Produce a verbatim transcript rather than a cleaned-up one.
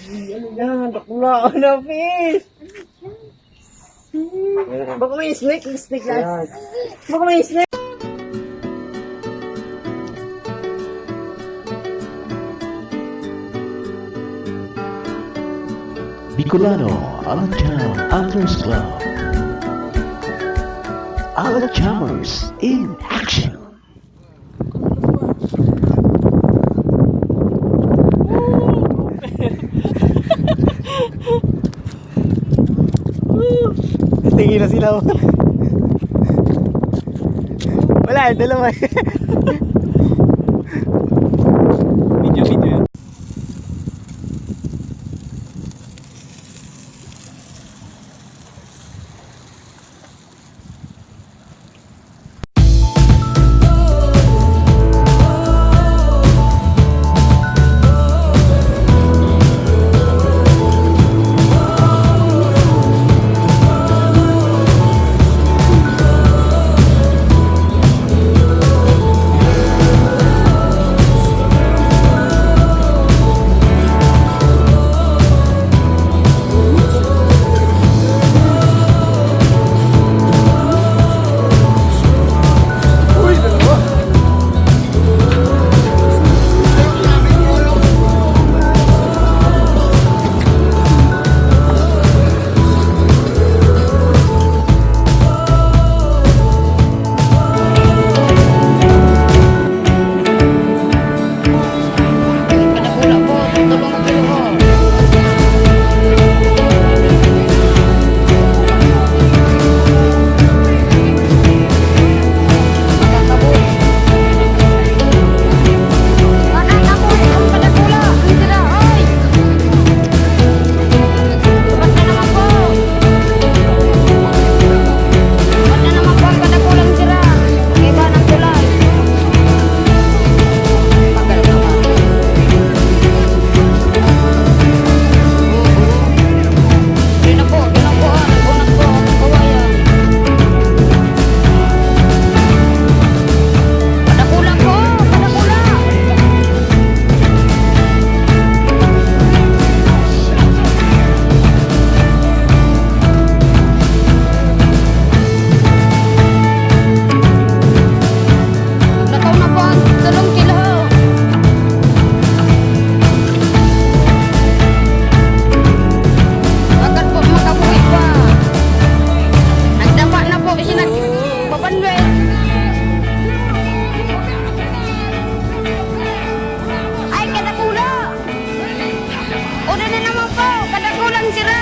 Ano yan? Dakula na, fish! Baka may snake, may snake yan. Ayan. Baka may snake. Bicolano Alacham Anglers Club. Alachamers in action. Tingin na sila, oh. Wala, dalawa. Video, video. Basta naman po. Basta naman po ang kadakulang sira. Kaiba ng tulay. Pagkano naman? Yun na po, yun na po, ah. Nagbunak po ang kawayan. Kadakula po, kadakula. Nakaw na po ang tulong kilo. Agad po makabuhi pa. Nagdapa na po siya nagpapanwet. Ay, kadakula! Una na naman po, kadakulang sira!